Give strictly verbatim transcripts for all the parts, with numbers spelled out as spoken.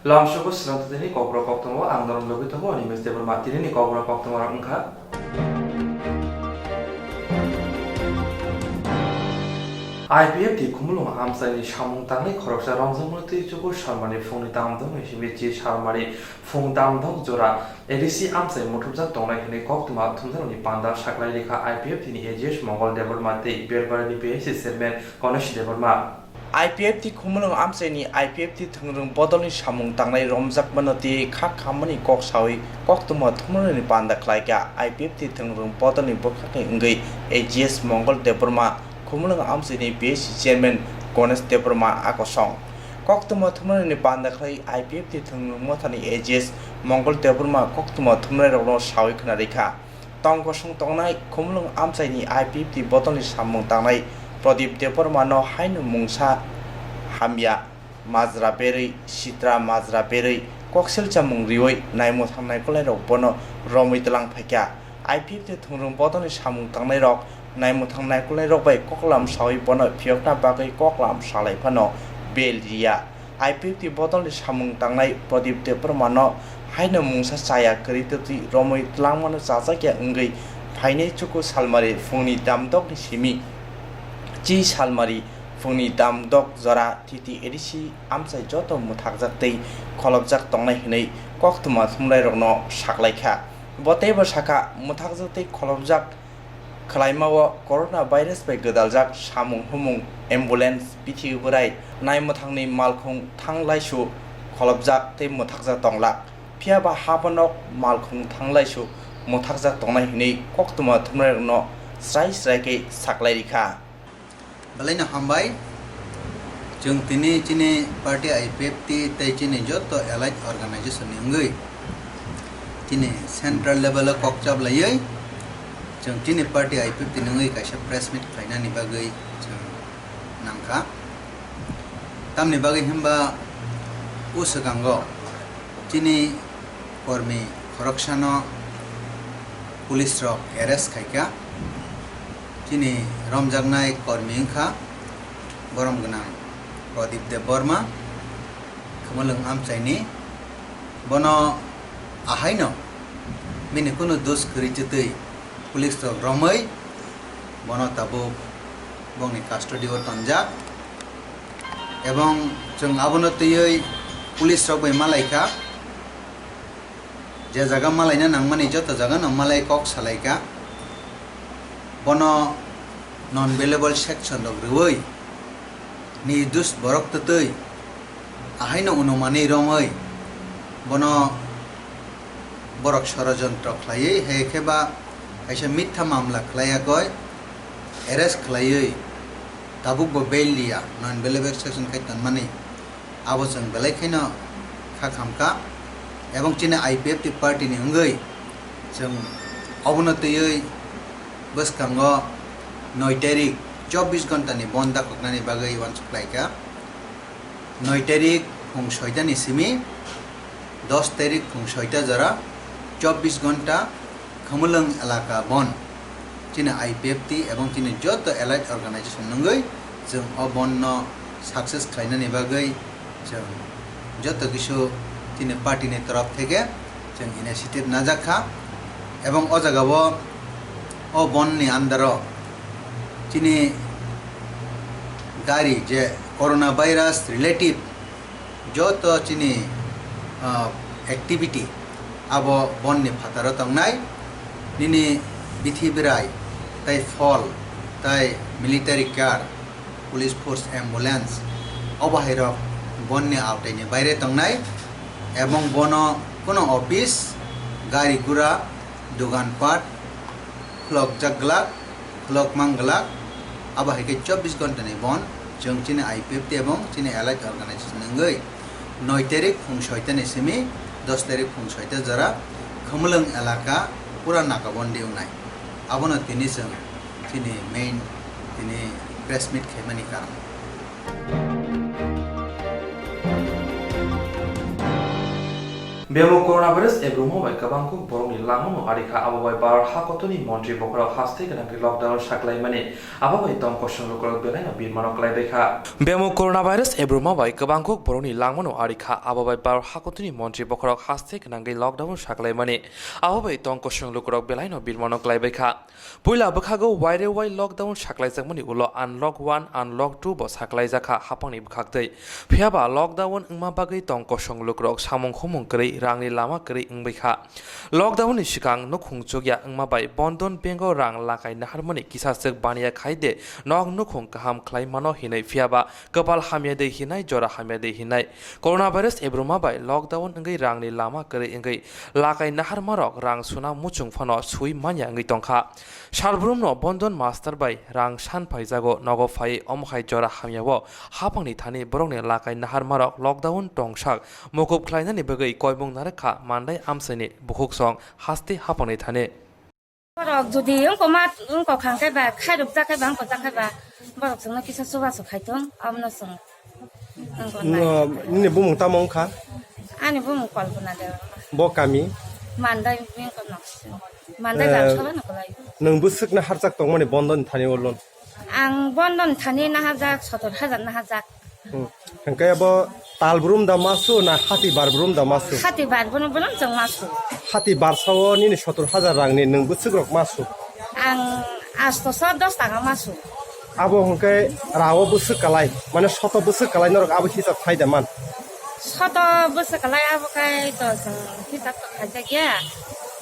Lamsogo srang tini kokborok koktwma ang norok logwi tongo, ani meste borma tini ni kokborok koktwma rok wngkha. I P F T Khumulwng amchaini samung tangnai khoroksa romjakmani twi chuku salmani phungni tamdok ni simi chi salmani phung tamdok jora A D C amchai muthupjak tongnai hwnwi koktwma thumjaknani panda saklai rikha I P F T ni A G S Mongol Debbarma tei Belbarini P S C chairman Ganesh Debbarma. I P F T Khumulwng amchaini I P F T thwngrwng bodolni samung tangnai romjakmano tei kha khammani kok sawi koktwma thumrwni panda khlaikha I P F T thwngrwng bodolni bwkhakni wngwi A G S Mongol Debbarma, Khumulwng amchaini P S C chairman Ganesh Debbarma a kosong. Koktwma thumrwni panda khlai I P F T thwngrwng mothani A G S Mongol Debbarma koktwma thumnairokno sawi khna rikha. Tong kosong tongnai Khumulwng amchaini I P F T bodolni samung tangnai Pradip Debbarmano haino mungsa hamya majra berwi, sitra majra berwi, koksil chamung riwi naimwthang naikolnairok bono romwi tlang phaikha. I P F T thwngrwng bodolni samung tangnairok naimwthang naikolnairok bai koklam sawi bono phiyokna bagwi koklam salai phano bel riya. I P F T bodolni samung tangnai Pradip Debbarmano haino mungsa chaya kwrwi twtwi romwi tlangmano chajakya wngwi phainai chuku salmari phungni damdokni simi chi salmari phungni damdok jora T T A D C amchai joto mwthakjak tei kholopjak tongnai hwnwi koktwma thumnairokno saklaikha. Bo teibo sakha, mwthakjak tei kholopjak khwlaimao corona virus bai gwdaljak samung humung, ambulance, bithi bwrai, naimwthangni malkhung thanglaisu kholopjak tei mwthakjak tonglak. Phiyaba habanok malkhung thanglaisu mwthakjak tongnai hwnwi koktwma thumnairokno srai srai khe saklai rikha. Belai no hambai. Chwng tini chini party I P F T tei chini joto allied organization ni wngwi chini central level o kok chap laiwi chwng chini party I P F T ni wngwi kaisa press meet khlainani bagwi chwng nangkha. Tamni bagwi hwnba o swkango chini kormi khoroksano police rok arrest khaikha. Chini romjaknai kormi wngkha borom gwnang Pradip Debbarma, Khumulwng amchaini. Bono ahaino bini kunu dos kwrwi chwtwi police rok romwi bono tabuk bongni custody o tonjak. Ebong chwng abono twiwi police rok bai malaikha, je jaga malaina nangmani joto jaga no malai kok salaikha. Bono non bailable section rok rwwi nirdos borok twtwi ahaino unumanwi romwi bono borok sorojontro khlaiwi, hai khe ba kaisa mitha mamla khlaiya koi arrest khlaiwi tabuk bo bail liya, non bailable section khai tonmani. Abo chwng belai kheno kha khamkha, ebong chini I P F T party ni wngwi chwng obono twiwi bwskango noi tarik chobbish ghonta ni bon dakhoknani bagwi uansuk khlaikha. Noi tarik phung soita ni simi dos tarik phung soita jora chobbish ghonta Khumulwng elaka bon chini I P F T ebong chini joto allied organization nungwi chwng o bon no success khlainani bagwi chwng joto kisu chini party ni torop theke chwng initiative najak kha, ebong o jaga o, o bon ni under o chini gari je corona virus relative joto chini, ah, activity abo bon ni phataro tongnai. Nini bithi bwrai, tai phol, tai military car, police force, ambulance, obo hai rok bon ni autai ni baire tongnai, ebong bono kuno office, gari gura, dogan pat khulokjak glak, khulok mang glak, abo hai khe chobbish ghonta ni bon chwng chini I P F T ebong chini allied organization wngwi noi tarik phung soita ni simi dos tarik phung soita jora Khumulwng elaka pura naka bondi wngnai. Abono tini chwng chini main tini press meet khaimani karon. Bemo coronavirus ebruma bai kwbang kuk borokni langmano ari kha, abo bai Bharat hakotorni montri bokhorok haste gwnangwi lockdown saklaimani, abo bai tong kosong lukurok belaino birmano klaibaikha. Bemo coronavirus ebruma bai kwbang kuk borokni langmano ari kha, abo bai Bharat hakotorni montri bokhorok haste gwnangwi lockdown saklaimani, abo bai tong kosong lukurok belaino birmano klaibaikha. Puila bwkhago waire wai lockdown saklaijakmani ulo unlock one, unlock two bo saklaijak kha hapangni bwkhaktwi. Phiyaba lockdown wngma bagwi tong kosong lukurok samung humung kwrwi, rangni lama kwrwi wngwi kha. Lockdown ni swkang nukhung chukya wngma bai Bandhan Bank o rang lakai naharmani kisa swk baniya khai de nok nukhung kaham khlai mano hinwi, phiyaba kwpal hamya de hinai, jora hamya de hinai. Coronavirus ebruma bai lockdown wngwi rangni lama kwrwi wngwi lakai naharmarok rang suna muchung phano sui manya wngwi tongkha. Salbrumno Bandhan Master bai rang san phaijago, nogo phai omo hai jora hamyao hapangni thani borokni lakai naharmarok lockdown tongsak mukup khlainani bagwi koimung narwk kha Mandai amchaini bukhuksong haste hapangni thani. Borok jodi wngkoma wngkok kha hwnkhe ba khairok jak khe ba wngkok jak khe ba borok chwngno kisa chubachu khaitong, abono chwng wngkha. No, nini bumung tamo wngkha? Ani bumung Kalpana Debbarma. Bo kami? Mandai bini kono. Mandai Eh, Bangsoba no kwlai. Nwng bwswk naharjak tongmani Bandhan thani o loan? Ang Bandhan thani naharjak sotor hajar naharjak. Hmm. Hwnkhe abo tal brum da masu na hati bar brum da masu? Hati bar brum brum chwng masu. Hati bar sao nini sotor hajar rangni nwng bwswk rok masu? Ang asto so dos taka masu. Abo hwnkhe rao bwswk kalai, mane soto bwswk kalai norok abo hisab khai da man? Soto bwswk kalai abo khai to chwng hisab to khaijak ya.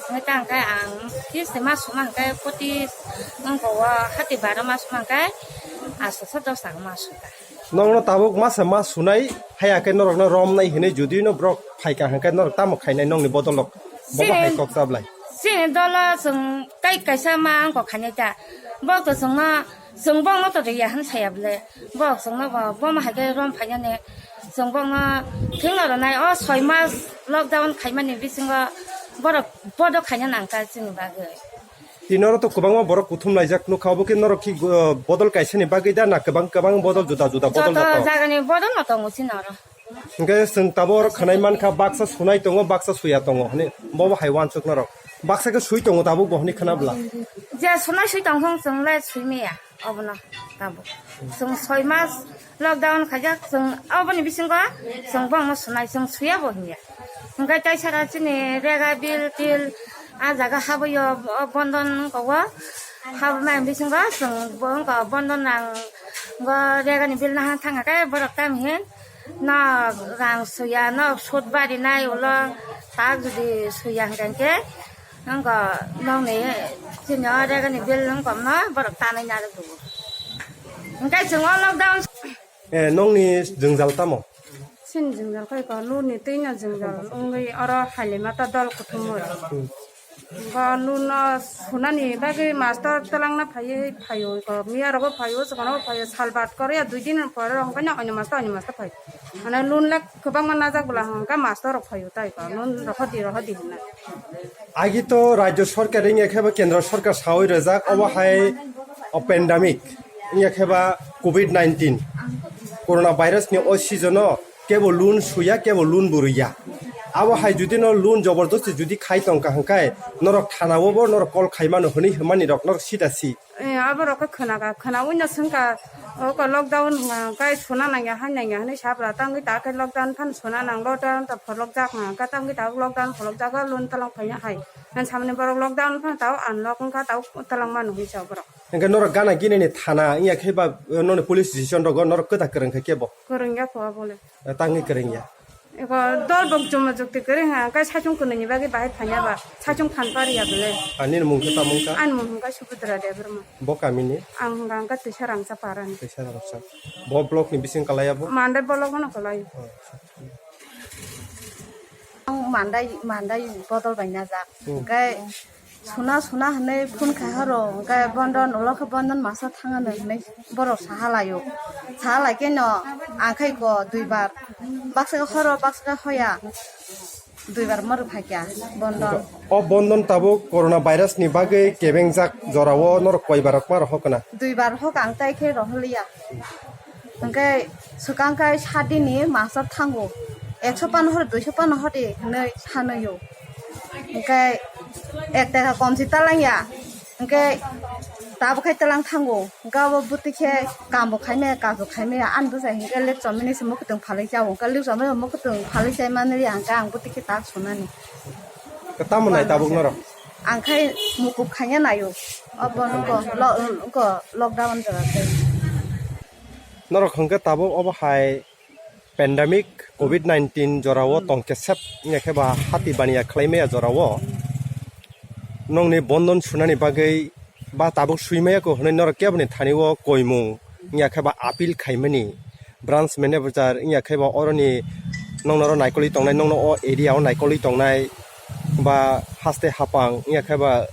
Hwnkhe tang khai ang kisti masu ma hwnkhe poti wngko o hati bar masu ma hwnkhe asto so dos taka masu ta. Nokno tabuk masa ma sunai, haya khe norokno romnai hinwi judino borok phaikha hwnkhe norok tamo khainai nokni bodolrok? Bobo hai kok chablai. Chini dolo chwng tai kaisa ma wngkok khainai ta. Bok to chwngno, chwng bokno to riya hwn saya bwle. Bok chwngno bo, bomo hai khe rom phainani. Chwng bokno thwngno rwnai o soi mas lockdown khaimani bisingo borok bodo khaina nangkha chini bagwi. Tini oro to kwbangma borok kuthum laijak nukha, obo khe norok ki, uh, bodol kaisani bagwi da na kwbang kwbang bodol juda juda bodol joto da to? Jagani bodol no tongo chini oro. Hwnkhe chwng tabuk oro khwnai mankha, baksa sunai tongo, baksa suya tongo hwnwi, bobo hai uansuk norok. Baksa khe sui tongo tabuk bo hwnwi khwna bwla. Je sunai sui tongthong chwng le sui maya obono tabuk. Chwng soi mas lockdown khaijak, chwng aboni bisingo chwng bongno sunai, chwng suya bo hinya. Hwnkhe tai sara chini rega bil til a jaga habwi o, o Bandhan wngkha o. Habmani bisingo chwng bo wngkha Bandhan rang bo regani bil nahang thangkha khe borok tam hin nok rang suya, nok sut barinai ulo tak jodi suya hwnkhe wngkha nokni chini o regani bil wngkha no borok tanwi narwk dugo. Hwnkhe chwng o lockdown. Eh, nokni jwngjal tamo? Chini jwngjal khe eko loan ni twi no jwngjal wngwi oro hailima ta dol kuthumwi. Hmm. Bo loan no sunani bagwi master twlangna phaiwi phaio eko, miya rogo phaio, swkang rogo phaio, salbat kore ya dui din pore rok hwnkhe no onyo master, onyo master phaio. Mane loan le kwbangma najak bwla hwnkhe master rok phaio tai eko, loan rohor di, rohor di hwnna. Agi to Rajya Sarkar wngya khe ba Kendra Sarkar sawi rwjak, obo hai o pandemic wngya khe ba covid nineteen corona virus ni o season o kebo loan suya, kebo loan bo rwya. Abo hai jodi no loan joborjosti jodi khai tong kha hwnkhe norok thana o bo norok call khai mano hwnwi hwnmani rok norok sida si. Eh, aborok khe khwna kha, khwnawi no swngkha, o khe lockdown hwnkha, hwnkhe suna nangya, hai nangya hwnwi sabra, tangwi ta khe lockdown phano suna nang, lockdown ta pholokjak hwnkha, tangwi ta lockdown pholokjak, loan twlang phaina hai. Hwn samani borok lockdown phano ta unlock wngkha, ta twlang mano hwnwi sa borok. Hwnkhe norok gana gini ni thana wngya khe ba, eh, noni police station rogo norok kwta kwrwng kha kebo? Kwrwng ya kho abole. Eh, tangwi kwrwng ya. Eko dol bok juma jukti kwrwng ha, hwnkhe saichung kwnwi ni bagwi bahai phanya ba, saichung phan pariya bole. Ani mung khe tamo wngkha? Ani mung hwnkha Subudra Debbarma. Bo kami ni? Ang hwnkha hwnkha Twisa Rangsa para ni. Twisa Rangsa. Bo block ni bising kalai abo? Mandai block no kalai. Oh, acha. Ang Mandai, Mandai bodol bai najak. Hmm. Hwnkhe suna suna hwnwi phone khai horo, hwnkhe Bandhan, ulo khe Bandhan masa thangano hwnwi borok saha laio. Saha lai khe no ang khai ko duibar, baksa khe horo, baksa khe hoya, duibar moro phaikya Bandhan. O Bandhan tabuk corona virus ni bagwi kebengjak jorao norok koibar rok ma rohor kana? Duibar hok ang tai khe rohorliya. Hwnkhe swkang khai sat din ni masa thango. Ekso pano hor, duiso pano hor di hinwi sanwi o. Hwnkhe ek taka kom si talang ya. Hwnkhe tabuk khai talang thango. Hwnkhe abo bwtwi khe kambo khai maya, kajo khai maya, ani bwsai hwnkhe lek chomini se mwkhwtwng phalwi chao. Hwnkhe lek chomini mwkhwtwng phalwi chai manwi ya, hwnkhe ang bwtwi khe tak sunani. Tamo nai tabuk norok? Ang khai mukup khaina naio. Obo nokho lo-, nokho lockdown jaga khe. Norok hwnkhe tabuk obo hai pandemic covid nineteen jorao tongkhe sep wngya khe ba hati baniya khlai maya jorao nongni bondon sunani bagwi ba tabuk sui maya kho hwnwi norok keboni thani o koimung wngya khe ba appeal khaimani branch manager wngya khe ba oroni nongno oro naikolwi tongnai, nongno o area o naikolwi tongnai ba haste hapang wngya khe ba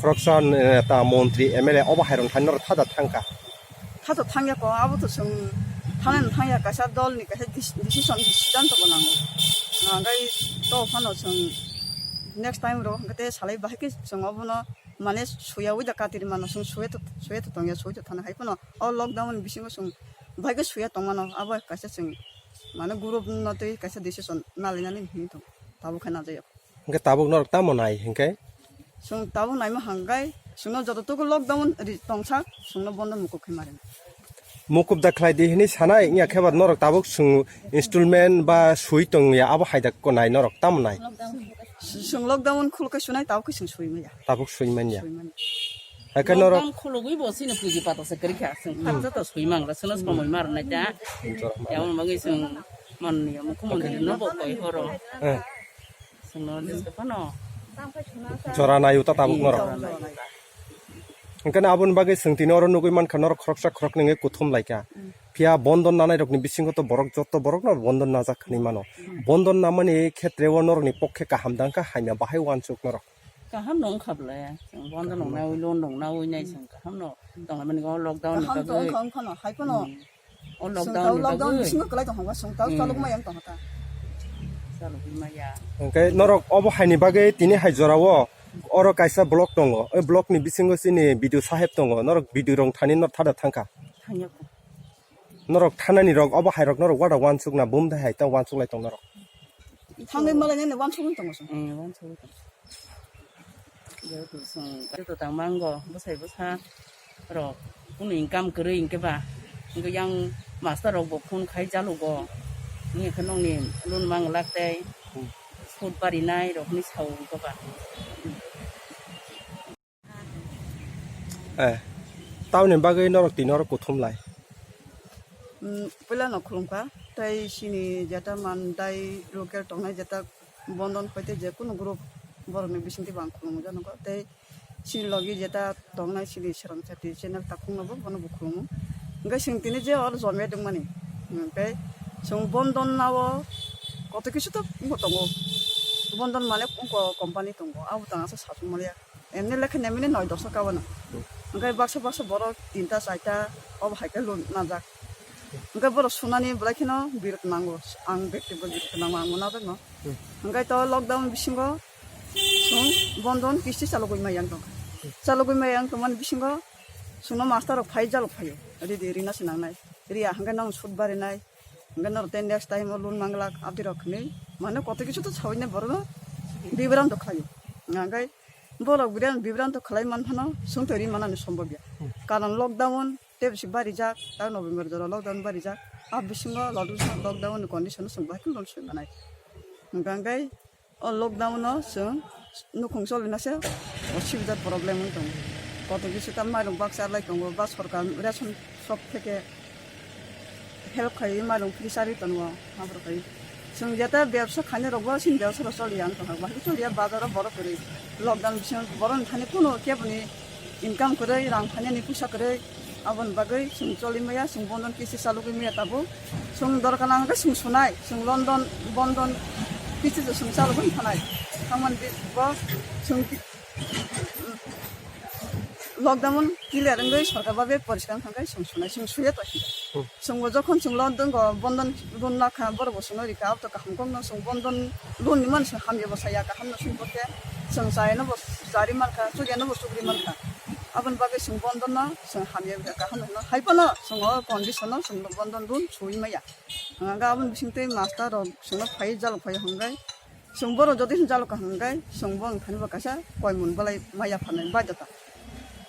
khoroksa neta, montri, M L A obo hai rok thani norok thada thangkha. Thato thangya ko, abo to chwng thangnani thangya, kaisa dolni kaisa dis-, decision, siddhanto bo nango. Ah, hwnkhe to phano chwng next time ro hwnkhe tei salai bahai khe chwng obono mane suyaui da katiri mano, chwng suya to, suya to tongya, suya to thana hai phano o lockdown ni bisingo chwng bahai khe suya tongmano, abo kaisa chwng mane group no tei kaisa decision nalai nani hinwi tongo, tabuk khe najaya. Hwnkhe tabuk norok tamo nai hwnkhe? Chwng tabuk naima hwnkhe chwngno joto tuku lockdown ri tongsa chwngno bondo mukup khe mari. Mukup da khlai di hwnwi sanai, wngya khe ba norok tabuk chwng installment ba sui tongya abo hai da ko nai norok tamo nai? Chwng lockdown khulukhe sunai tabuk khe chwng sui maya. Tabuk sui manya. Sui manya. Hakhe norok lockdown khulugwi bo chini puji pata se kwrwi kha, chwng khak joto sui mangla, chwngno somoi mar nai ta. Jora mar. Yamon bagwi chwng manliya mukhu manliya no bo koi horo. Eh. Chwngno jeske phano. Jora naio ta tabuk norok. Jora naio ta. Hwnkhe aboni bagwi chwng tini oro nugwi mankha norok khoroksa khoroknwi wngwi kuthum laikha. Phiya bondon nanai rokni bisingo to borok joto borokno bondon najak hinwi mano. Bondon namani khetreo norokni pokkhe kaham dangkha, hamya bahai uansuk norok? Kaham no wngkha ble. Chwng bondon nangnaui, loan nangnaui nai chwng kaham no tonglaimani o lockdown ni bagwi. Kaham wngkha, wngkha no, hai phano. Hmm. O lockdown ni bagwi. Lockdown bisingo kwlai tongkha, chwng tao chalokma yang tongkha ta. Chalokma ya. Hwnkhe norok obo haini bagwi tini hai jorao oro kaisa block tongo. O block ni bisingo chini B D O saheb tongo. Norok B D O rok thani norok thada thangkha. Thangya ko. Norok thanani rok obo hai rok norok wada uansuk na bum dai hai ta uansuk lai tong norok. Thangwi malai nani uansuk wng tongo chwng. Eh, uansuk wng tongo. Jehetu chwng, jehetu tangma wngo, bwsai bwsa rok kunu income kwrwi hinkhe ba, hinkhe yang master rok bo phone khai jalugo, wngya khe nokni loan mang lak tei sud barinai rok hinwi sao hinkhe ba. Eh, tamoni bagwi norok tini oro kuthum lai? Mm, puila no khulumkha, tei chini jeta mandai local tongnai jeta bondon hoite je kunu group borokni bisingtwi bo ang khulumjak nukha, tei chini logi jeta tongnai chini Srong Chati channel takhukno bo bono bo khulumu. Hwnkhe chwng tini je oro jomya dwngmani, hwnkhe chwng bondon nao koto kisu to wngbo tongo, bondon mane wngkha company tongo, abo tang asa sachukmaliya. Emni lekha nemini noi doso kabana. Hwnkhe baksa baksa borok tinta chaita obo hai khe loan najak. Hwnkhe borok sunani belai kheno birok nango. Ang bekti bo birok nango, ang bo najakno. Hwnkhe to lockdown bisingo chwng bondon kisti chalogwi maya wng tongkha. Chalogwi maya wng tongmani bisingo chwngno master rok phai jalok phaio. Ridi rina se nangnai. Riya hwnkhe nang sud barinai. Hwnkhe norok tei next time o loan manglak abdi rok hinwi. Mane koto kisu to sawi nai borok no bibranto khlaio. Hwnkhe borok biran-, bibranto khlai man phano chwng twi ri manani sombob ya. Hmm. Karon lockdown tei bisi barijak, tak November jora lockdown barijak. A bisingo lockdown, lockdown ni condition o chwng bahai khe loan soi manai. Hwnkhe o lockdown o chwng nukhung cholina se osubida problem wng tongo. Koto kisa ta mairung baksa lai tongo, ba sorkar ration shop theke help khai mairung free charwi tongo, aborok khai. Chwng jeta bebsa khainai rokbo chini bebsa rok choliya wng tongkha, bahai choliya bazar o borok kwrwi. Lockdown bisingo borokni thani kunu keboni income kwrwi, rang phainani puisa kwrwi, aboni bagwi chwng choli maya, chwng bondon kisi chalogwi maya tabuk. Chwng dorkar nang khe chwng sunai, chwng london, bondon kisi se chwng chalogwi thanai. Tamoni bo chwng lockdown clear wngwi sorkar babe poriskar wngkha khe chwng sunai, chwng suya tongkha. Hmm. Chwngbo jokhon chwng loan tongo, bondon loan nakha, borokbo chwngno rikha, abotw kaham kokno chwng bondon loan ni mani chwng hamya bo saya, kaham no chwng bo khe chwng chayano bo chari mankha, chukyano bo chukri mankha. Aboni bagwi chwng bondon no chwng hamya wngkha, kaham hwnwi no. Hai phano chwng o condition no chwng bondon run sui maya. Hwnka aboni bising tei master rok chwngno phai jalok phai hwnkhai chwng borok jodi jalok hwnkhai chwng bo wngthani bo kaisa koimun bolai maya phanai baidota.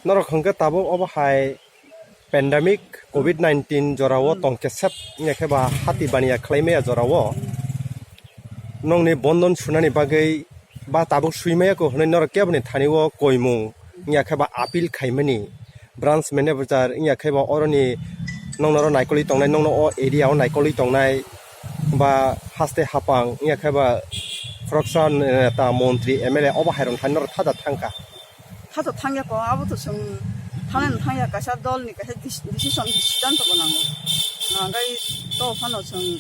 Norok hwnkhe tabuk obo hai pandemic covid nineteen jorao Hmm. tongkhe sep wngya khe ba hati baniya khlai maya jorao nongni bondon sunani bagwi ba tabuk sui maya kho hwnwi norok keboni thani o koimung wngya khe ba appeal khaimani branch manager wngya khe ba oroni nongno oro naikolwi tongnai, nongno o area o naikolwi tongnai ba haste hapang wngya khe ba khoroksa neta montri M L A obo hai rok thani norok thada thangkha. Khato thangya ko, abo to chwng thangnani thangya, kaisa dol ni kaisa dis-, decision, siddhanto bo nango. Hwnkhai to phano chwng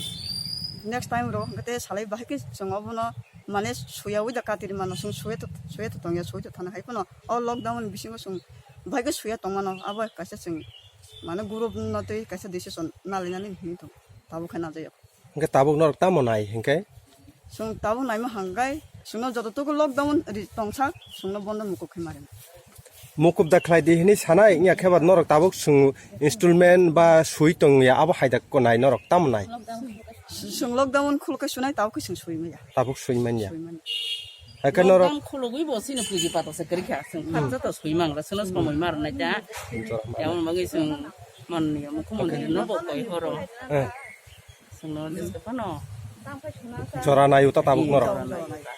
next time ro hwnkhe tei salai bahai khe chwng obono mane suyaui da katiri mano, chwng suya to, suya to tongya, suya to thana hai phano o lockdown ni bisingo chwng bahai khe suya tongmano, abo kaisa chwng mane group no tei kaisa decision nalainani hinwi tongo, tabuk khe najaya. Hwnkhe tabuk norok tamo nai hwnkhe? Chwng tabuk naima hwnkhe chwngno joto tuku lockdown ri tongsa chwngno bondo mukup khe mari. Mukup da khlai di hwnwi sanai wngya khe ba norok tabuk chwng installment ba sui tongya abo hai da ko nai norok tamo nai? Chwng lockdown khulukhe sunai tabuk khe chwng sui maya. Tabuk sui manya. Sui manya. Hakhe norok lockdown khulugwi bo chini puji pata se kwrwi kha chwng Hmm. khakcha to sui mangra chwngno somoi mar nai ta. Jora mar. Emon bagwi chwng manni mukhu mantri no bo koi horo. Eh. Chwngno jeske phano. Jora naio ta tabuk norok. Jora naio.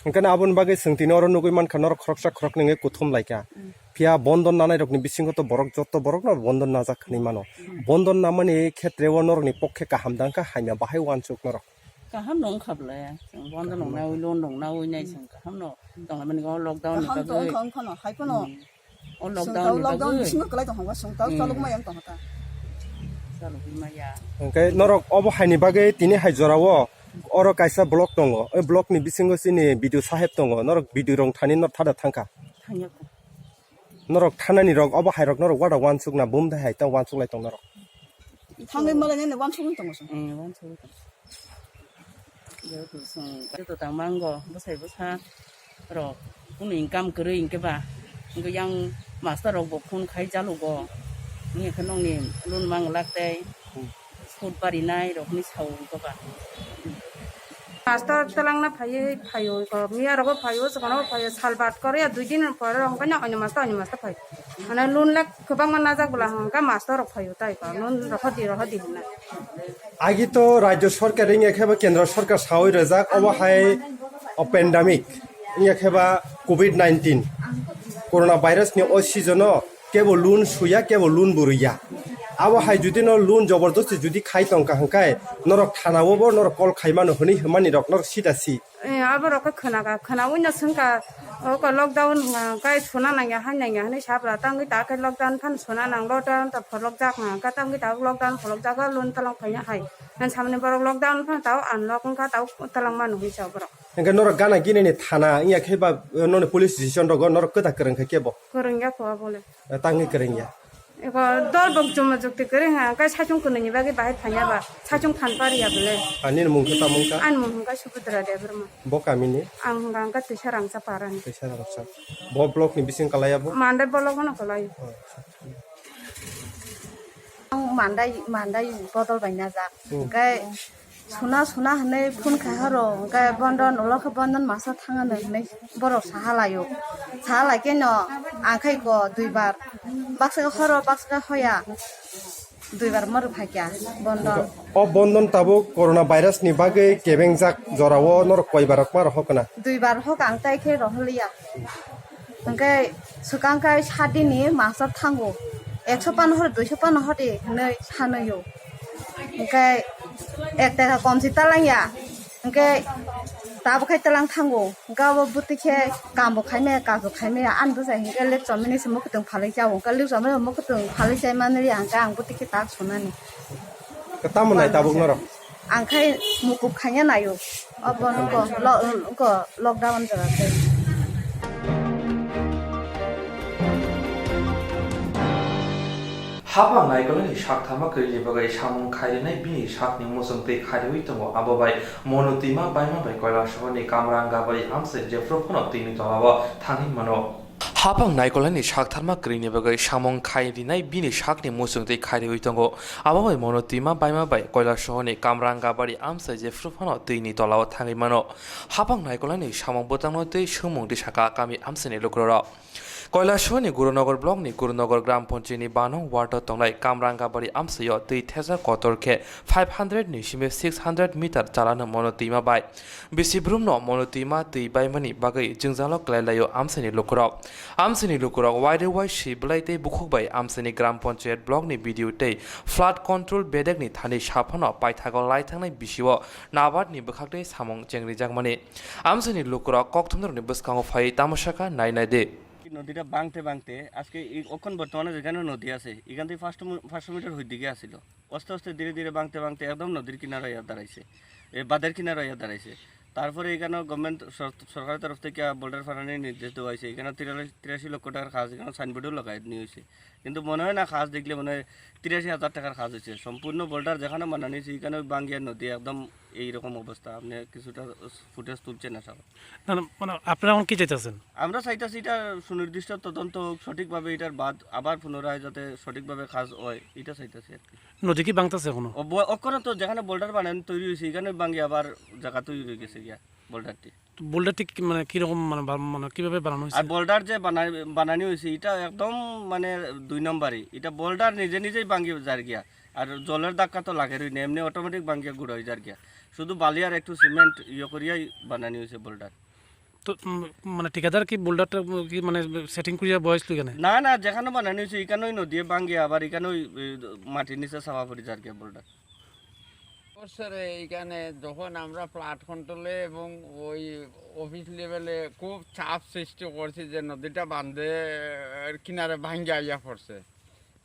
Hwnkhe aboni bagwi chwng tini oro nugwi mankha norok khoroksa khoroknwi wngwi kuthum laikha. Hmm. Phiya bondon nanai rokni bisingo to borok joto borokno bondon najak hwnwi mano. Hmm. Bondon namani khetreo norokni pokhe kaham dangkha hamya bahai uansuk norok. Kaham no wngkha ble, chwng bondon Kaham no. nongnaui, loan nongnaui nai chwng kaham no tonglaimani o lockdown ni Kaham to bagwi. wngkha, wngkha no, hai phano. Hmm. O Chwng lockdown tao ni lockdown bagwi. bisingo kwlai tong hwnba, chwng tao Hmm. chalokma yang tong kha. Chalokwi maya. Hwnkhe norok obo haini bagwi tini hai jorao oro kaisa block tongo. O block ni bisingo chini B D O saheb tongo. Norok B D O rok thani norok thada thangkha. Thangya ko. Norok thanani rok obo hai rok norok wada uansuk na bum dai hai ta uansuk lai tong norok. Thangwi malai nini uansugwi tongo chwng. Eh, uansugwi tongo. Jehetu chwng kaitor tang mango, bwsai bwsa rok kunu income kwrwi hinkhe ba, hinkhe yang master rok bo phone khai jalugo, wngya khe nokni loan mang lak tei Hmm. sut barinai rok hinwi sao hinkhe ba. Master twlangna phaiwi phaio, iko miya rogo phaio, swkang rogo phaio, sal bat kore ya, dui din pore rok hwnkhe no onyo master, onyo master phaio. Mane loan lak kwbangma najak bwla hwnkhe master rok phaio tai ko, loan rohor di, rohor di hwnna. Agi to rajyo sorkar wngya khe ba kendra sorkar sawi rwjak, obo hai o pandemic wngya khe ba covid nineteen corona virus ni o season o kebo loan suya, kebo loan bo rwya. Abo hai judi no loan jobordosti judi khai tongkha hwnkhe norok thana o bo norok call khai mano hwnwi hwnmani rok norok sida si. Eh, abo rok khe khwna kha, khwnaui no swngkha, o khe lockdown hwnka hwnkhe suna nangya, hai nangya hwnwi sabra, tangwi ta khe lockdown phano suna nang, lockdown ta pholokjak hwnka hwnkhe tangwi ta lockdown pholokjak, loan twlang phaina hai. Nang samani borok lockdown phano tao unlock wngkha, tao twlang mano hwnwi sa borok. Hwnkhe norok gana gini ni thana wngya khe ba, eh, noni police station rogo norok kwta kwrwng kha kebo? Kwrwng ya kho abole. Eh, tangwi kwrwng ya. Eko dol bok juma jukti kwrwi ha, kai saichung kwnwi ni bagwi bahai phanya ba, saichung phan pari ya bole. Ani mung khe tamo wngkha? Ani mung khe Subudra Debbarma. Bo kami ni? Ang hwnka hwnkhe Twisa Rangsa para ni. Twisa Rangsa. Bo block ni bising kalai abo? Mandai block no kalai. Oh, acha. Ang mandai, mandai bodol bai najak. Hmm. Hwnkhe Suna suna hwnwi phone khai horo, hwnkhe bondon ulo khe bondon masa thangano hwnwi borok saha laio. Saha lai khe no ang khai ko duibar, baksa khe horo, baksa khe hoya, duibar moro phaikya bondon. O bondon tabuk corona virus ni bagwi kebengjak jorao norok koibar rok ma rohor kana? Duibar hok ang tai khe rohorliya. Hwnkhe swkang khe sadini master thango, ekso pano hor, duiso pano hor di hwnwi sanoyo. Hwnkhe ek taka komsi talangya, hwnkhe tabuk khai talang thango, hwnkhe abo bwtwi khe kambo khaimaya, kajo khaimaya, ani bwsai hwnkhe lekchomini se mwkhwtwng phalwi chao, hwnkhe lekchomini mwkhwtwng phalwi chai manliya, hwnkhe ang bwtwi khe tak sunani. Tamo nai tabuk norok? Ang khai mukup khaina naio. Obo nungko lo-, nungko lockdown jaga khai. Hapang naikolani sakthama kwrwini bagwi samung khairinai bini sakni muchung twi khairiwi tongo, abo bai Monotwima baima bai Koilasahorni Kamranga bai amse jephru phano twini tolao thangwi mano. Hapang naikolani saktharma kwrwini bagwi samung khai rinai bini sakni muchung twi khai riwi tongo. Abo bai Mono twima baima bai Koilasohorni Kamrangabari amchai jephru phano twini tolao thangwi mano. Hapang naikolani samung bwtangno twi swngmung twi saka kami amchaini lukurok. Koilasohorni Gurunagar blockni Gurunagar Gram Panchayatni banong ward-o tongnai Kamrangabari amchaio twi thesa kotor khe five hundred ni simi six hundred meter chalano Mono twima bai. Bisi brumno Mono twima twi baimani bagwi jwngjalo kwlai laio amchaini lukurok. Amchaini lukurok wairwi waisi bwlai tei bukhuk bai amchaini Gram Panchayat blockni B D O tei flood control bedekni thani saphano paithago lai thangnai bisio NABARD ni bwkhak tei samung chengrijakmani. Amchaini lukurok kokthumnirokni bwskango phaiwi tamo sakha nai nai di. নদীটা ভাঙতে ভাঙতে আজকে এই অখন বর্তমানে যেখানে নদী আছে, এখান থেকে পাঁচশো মি-, পাঁচশো মিটার হইদিকে আছিল। আস্তে আস্তে ধীরে ধীরে ভাঙতে ভাঙতে একদম নদীর কিনারা ইয়া দাঁড়াইছে, এ, বাঁধের কিনারা ইয়া দাঁড়াইছে। তারপরে এখানে গভর্নমেন্ট সর-, সরকারের তরফ থেকে বোল্ডার ফালানোর নির্দেশ দেওয়া হয়েছে। এখানে তিরাশি, তিরাশি লক্ষ টাকার কাজ, এখানে সাইনবোর্ডও লাগাই নিয়ে হয়েছে, কিন্তু মনে হয় না কাজ দেখলে মনে হয় তিরাশি হাজার টাকার কাজ হয়েছে। সম্পূর্ণ বোল্ডার যেখানে বানানো হয়েছে, এখানে ওই বাঙ্গিয়ার নদী একদম এইরকম অবস্থা। আপনি কিছুটা ফুটেজ তুলছেন আশা করি। না, না, মানে, আপনারা এখন কি চাইতেছেন? আমরা চাইতেছি এটা সুনির্দিষ্ট তদন্ত হোক, সঠিকভাবে এটার বাদ আবার পুনরায় যাতে সঠিকভাবে কাজ হয়, এটা চাইতেছি আর কি। নদী কি ভাঙতেছে এখনো? ও, ব-, অক্ষরে তো যেখানে বোল্ডার বানানো তৈরি হয়েছে, এখানে ভাঙি আবার জায়গা তৈরি হয়ে গেছে গিয়া বোল্ডারটি। তো বোল্ডারটি কি, মানে, কিরকম, মানে, বা-, মানে, কিভাবে বানানো আর হয়েছে? বোল্ডার যে বানাই-, বানানি হয়েছে, এটা একদম, মানে, দুই নম্বরই। এটা বোল্ডার নিজে নিজেই ভাঙি যার গিয়া। আর জলের ধাক্কা তো লাগেরই না, এমনি অটোমেটিক ভাঙিয়া গুঁড়া হয়ে যার গিয়া। শুধু বালি আর একটু সিমেন্ট ইয়ে করিয়াই বানানি হয়েছে বোল্ডার। তো, উম, মানে, ঠিকাদার কি বোল্ডারটা, উম, কি, মানে, সেটিং করিয়া বয়েছিল এখানে? না, না, যেখানে বানানি হয়েছে, এখানেই নদী ভাঙিয়া আবার এখানেই, এ, মাটির নিচে চাপা পড়ে যার গিয়া বোল্ডার। বছরে এখানে যখন আমরা ফ্লাড কন্ট্রোলে এবং ওই অফিস লেভেলে খুব চাপ সৃষ্টি করছি যে নদীটা বাঁধের কিনারে ভাঙ্গি আইয়া পড়ছে।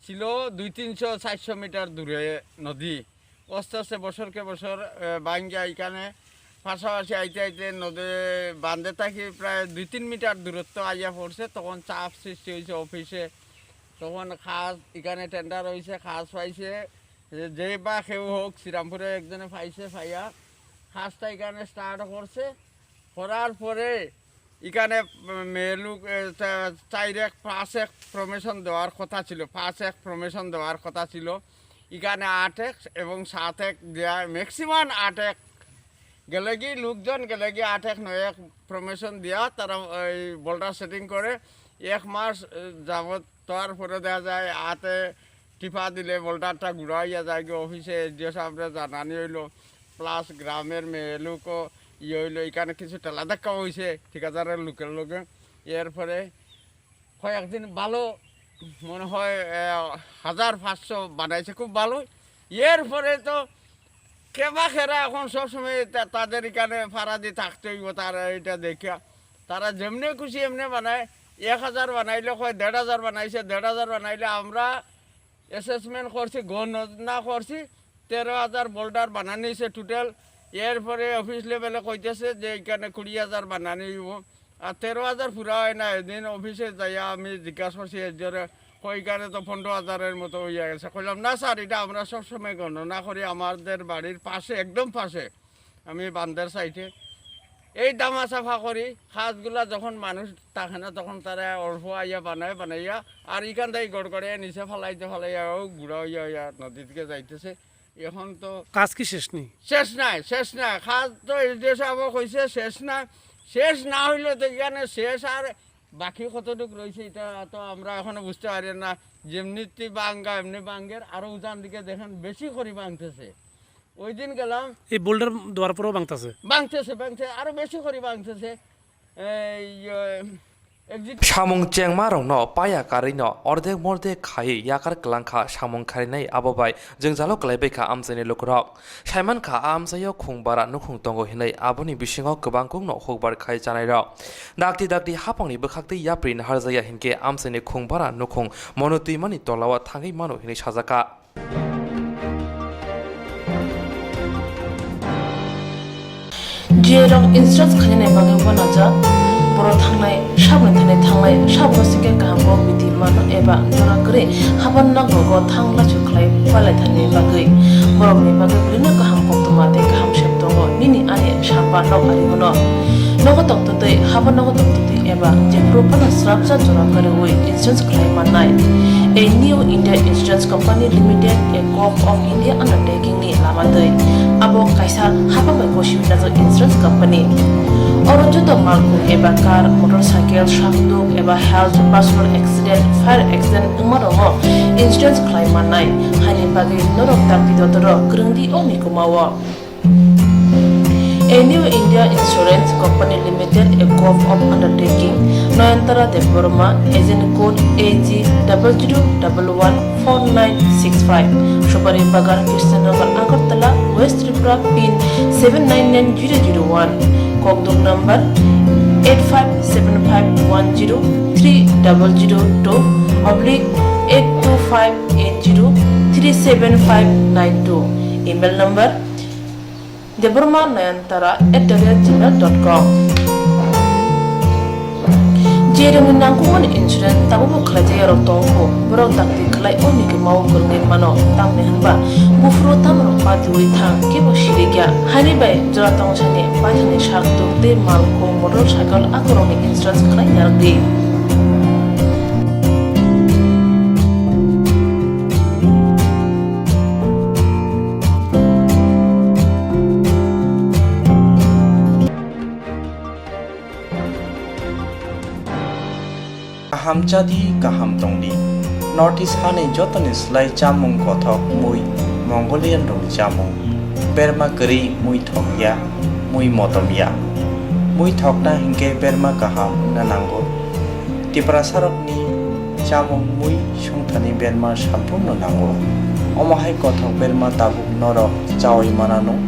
ছিল দুই তিনশো চারশো মিটার দূরে নদী। আস্তে আস্তে বছরকে বছর, এ, ভাঙ্গিয়া এখানে পাশাপাশি আইতে আইতে নদী বাঁধে থাকি প্রায় দুই তিন মিটার দূরত্ব আইয়া পড়ছে। তখন চাপ সৃষ্টি হয়েছে অফিসে, তখন কাজ এখানে টেন্ডার হয়েছে, কাজ পাইছে। যে, যে বা কেউ হোক, শ্রীরামপুরে একজনে পাইছে, পাইয়া কাজটা এখানে স্টার্ট করছে। করার পরে এখানে মেয়ে লোক, এ, চা-, চার এক, পাঁচ এক প্রমোশন দেওয়ার কথা ছিল, পাঁচ এক প্রমোশন দেওয়ার কথা ছিল। এখানে আট এক এবং সাত এক দেয়া, ম্যাক্সিমাম আট এক গেলেগি, লোকজন গেলেগি আট এক নয় এক প্রমোশন দিয়া তারা এই বোল্ডার সেটিং করে এক মাস, এ, যাবত। তারপরে দেখা যায় হাতে টিপা দিলে বোল্ডারটা গুঁড়া হইয়া যায় গিয়ে। অফিসে এসডিও সাহেবরে জানানি হইলো, প্লাস গ্রামের মেয়ে লোকও ইয়ে হইলো, এখানে কিছু ঠেলা ধাক্কা হইছে ঠিকাদারের লোকের লগে। এরপরে কয়েকদিন ভালো মনে হয়, আহ, হাজার পাঁচশো বানাইছে, খুব ভালো। এরপরে তো কেবা খেরা এখন সবসময় তা-, তাদের এখানে ফাড়া দিয়ে থাকতে হইব, তারা এটা দেখিয়া। তারা যেমনি খুশি এমনি বানায়, এক হাজার বানাইলে কয় দেড় হাজার বানাইছে, দেড় হাজার বানাইলে আমরা অ্যাসেসমেন্ট করছি, গণনা করছি, তেরো হাজার বোল্ডার বানানি হয়েছে টোটাল। এরপরে অফিস লেভেলে কইতেছে যে এখানে কুড়ি হাজার বানানি হইব। আর তেরো হাজার পুরা হয় না। এদিন অফিসে যাইয়া আমি জিজ্ঞাসা করছি এসডিওরে, কইখানে তো পনেরো হাজারের মতো হইয়া গেছে। কইলাম, "না স্যার, এটা আমরা সবসময় গণনা করি, আমাদের বাড়ির পাশে, একদম পাশে, আমি বান্দের সাইডে।" এই দামা চাফা করি, কাজগুলা যখন মানুষ থাকে না, তখন তারা অল্প আইয়া বানায়, বানাইয়া আর এখান থেকে গড়গড়ে নিচে ফালাইতে ফালাইয়া ও গুঁড়া হইয়া হইয়া নদীর দিকে যাইতেছে। এখন তো কাজ কি শেষ নেই? শেষ নাই, শেষ নাই। কাজ তো এসডিও সাহেব কইছে শেষ নাই। শেষ না হইলে তো এখানে শেষ আর বাকি কতটুক রয়েছে এটা তো আমরা এখনো বুঝতে পারি না। যেমনি তুই বাঙ্গা এমনি বাঙ্গের, আরো উজান দিকে দেখেন বেশি করি বাংতেছে। ওই দিন গেলাম। এই বোল্ডার দেওয়ার পরেও বাংতেছে? বাংতেছে, বাংতেছে, আরো বেশি করি বাংতেছে। এই, এ, exit Samung chengmarokno paya karwino ordek mordek khaiwi yakar kwlangkha samung kharinai, abo bai jwngjalo kwlaibaikha amchaini lukurok. Saimankha, a amchaio khung bara nukhung tongo hinwi, aboni bisingo kwbangkukno hukbar khai chanairok. Dakti dakti hapangni bwkhaktwi yapri naharjakya hinkhe amchaini khung bara nukhung Mono twimani tolao thangwi mano hinwi sajakha. G A rok instruct khainai bagwi uanajak. Oro thangnai saboni thani thangnai sabno singkhe kaham kok bithi mano eba jora kwrwi haban nok rogo thang lachu khlai palaithani bagwi borokni bagwi belino kaham koktwma tei kaham sep tongo nini ani samba nok ari hwno. Nogo tongtwtwi haban nogo tongtwtwi eba jephuru phano srapsa jora kwrwi insurance khlai mannai. A New India Insurance Company Limited, a Corp of India undertaking ni lama twi. Abo kaisa hapang bai gosi hwnjak insurance company. Oro joto malkhung eba car, motorcycle, sakduk eba health, personal accident, fire accident wngma rokno insurance khlai mannai. Haini bagwi norok dakti dotoro kwrwng di o mikuma o. A New India Insurance Company Limited, a Corp of Undertaking, Nayantara Debbarma, agent code A G double zero double one four nine six five, Supari Bagan, Krishnanagar, Agartala, West Tripura, pin seven nine nine zero zero one, Kokduk number eight five seven five one zero three double zero two oblique eight two five eight zero three seven five nine two, email number Debbarma Nayantara at the rate gmail dot com. Jerokni nangkukmani insurance tabukbo khlaijak yarok tongkho, borok dakti khlai o mikuma o kwrwngwi mano, tamni hwnba buphuru tamrok patiui thang kebo sirikya. Haini bai jora tongsani paithakni sak tuk tei malkhung, motorcycle akorokni insurance khlai narwkdi. Kaham chadi, kaham tongdi. North East hani jotoni slai chamung kothok mui Mongolian rokni chamung. Berma kwrwi mui thokya, mui motomya. Mui thokna hinkhe berma kaham wngna nango. Tiprasarokni chamung mui songthani berma samphurno nango. Omo hai kothok berma tabuk norok chaui manano.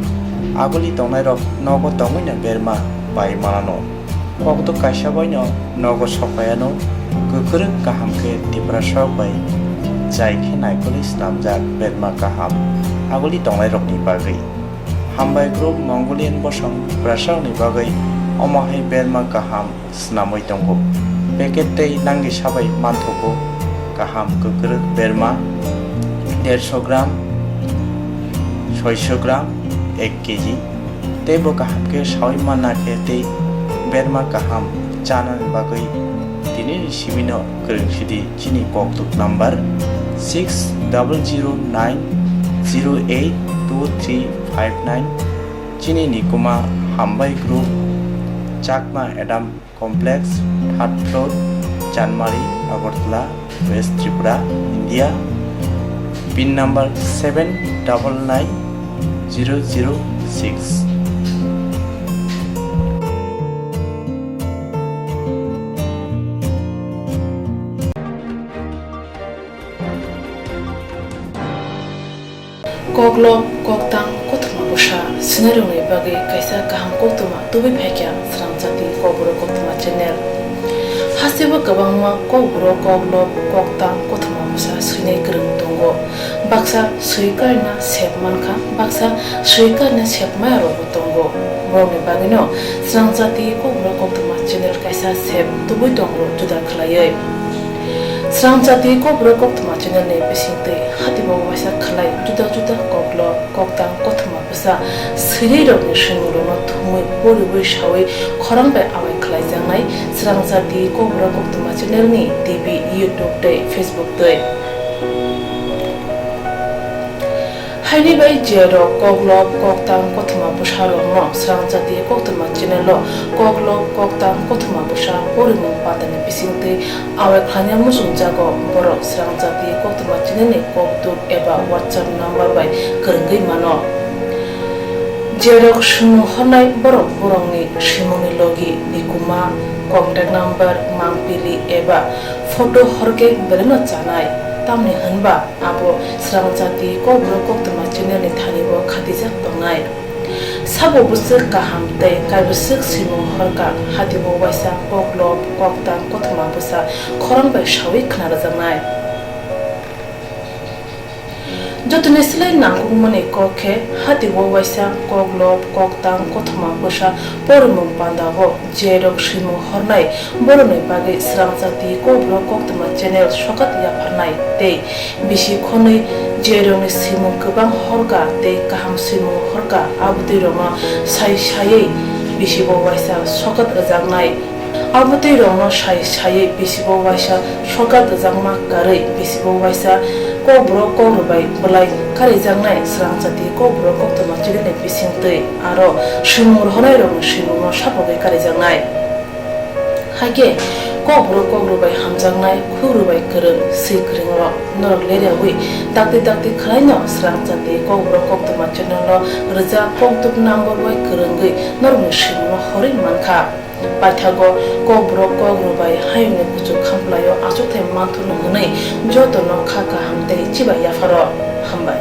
Aguli tongnairok nogo tongwino berma pai manano. Kokduk kaisa baino nogo sokpaiano. Kwkrwk kaham khe Tiprasarok bai jai khe naikolwi snamjak berma kaham aguli tongnairokni bagwi. Hambai group Mongolian bosong Tiprasarokni bagwi omo hai berma kaham snamwi tongo. Packet tei nangni sabai manthogo kaham kwkrwk berma derso gram, soiso gram, ek kg. Tei bo kaham khe saui manna khe tei berma kaham chanani bagwi tinini simino kwrwng sidi chini kokduk number six double zero nine zero eight two three five nine. Chini nikuma Hambai Group, Chakma Adam Complex, third floor, Chanmari, Agartala, West Tripura, India. Pin number seven double nine zero zero six. Koklob, koktang, kothoma bwsa swinairokni bagwi kaisa kaham koktwma tubui phaikha Srangchati Kokborok Koktwma channel. Hasteo kwbangma kokborok, koklob, koktang, kothoma bwsa swinai kwrwng tongo. Baksa swi karna sep mankha, baksa swi karna sep maya rokbo tongo. Borokni bagwino Srangchati Kokborok Koktwma channel kaisa sep tubui tongo juda khwlaiwi. Srangchati Kokborok Koktwma channel ni bisingtwi hatibo waisa khwlai juda juda koklob, koktang, kothoma bwsa swinai rokni swimung rokno thumwi poriwi sawi khorang bai awai khwlaijaknai Srangchati Kokborok Koktwma channel ni T V, YouTube tei Facebook twi. Haini bai je rok koklob, koktang, kothoma bwsa rokno Srangchati Koktwma channel o koklob, koktang, kothoma bwsa porimung patani bisingtwi awai khlaina muchungjago, borok Srangchati Koktwma channel ni kokduk eba WhatsApp number bai kwrwngwi mano. Je rok swimung hornai borok borokni swimungni logi, nikuma, contact number, mangpili eba photo horkhe belai no chanai, tamni hwnba abo Srangchati Kokborok Koktwma channel ni thani bo khatijak tongnai. Sabo bwswk kaham tei kaibwswk swimung horkha, hatibo waisa koklob, koktang, kothoma bwsa khorang bai sawi khna rwjaknai. Jotoni slai nangkukmani kok khe, hati o waisa koklop, koktang, kothoma bwsa porimung panda o je rok swimung hornai borokni bagwi Swrangchati Kokborok Koktwma channel sokat yapharnai tei bisi khonwi je rokni swimung kwbang horka tei kaham swimung horka, abotwi rokno sai saiwi bisi o waisa sokat rwjaknai. Abotwi rokno sai saiwi bisi o waisa sokat rwjakma karwi bisi o waisa Kokborok Kokrwbai bwlai karijaknai Swrangchati Kokborok Koktwma channel ni bisingtwi aro swimung rohornai rokni swimungno sapogwi karijaknai. Haikhe Kokborok Kokrwbai hamjaknai, Kokrwbai kwrwng, swi kwrwng rok norok leriawi dakti dakti khwlaino Swrangchati Kokborok Koktwma channel no rwjak kokduk number bai kwrwngwi norokni swimungno horwi mankha. Paithago Kokborok Kokrwbai hayungni kuchuk khamplaio achukthai manthurno hwnwi jotono kha kaham tei chibai yapharo. Hambai.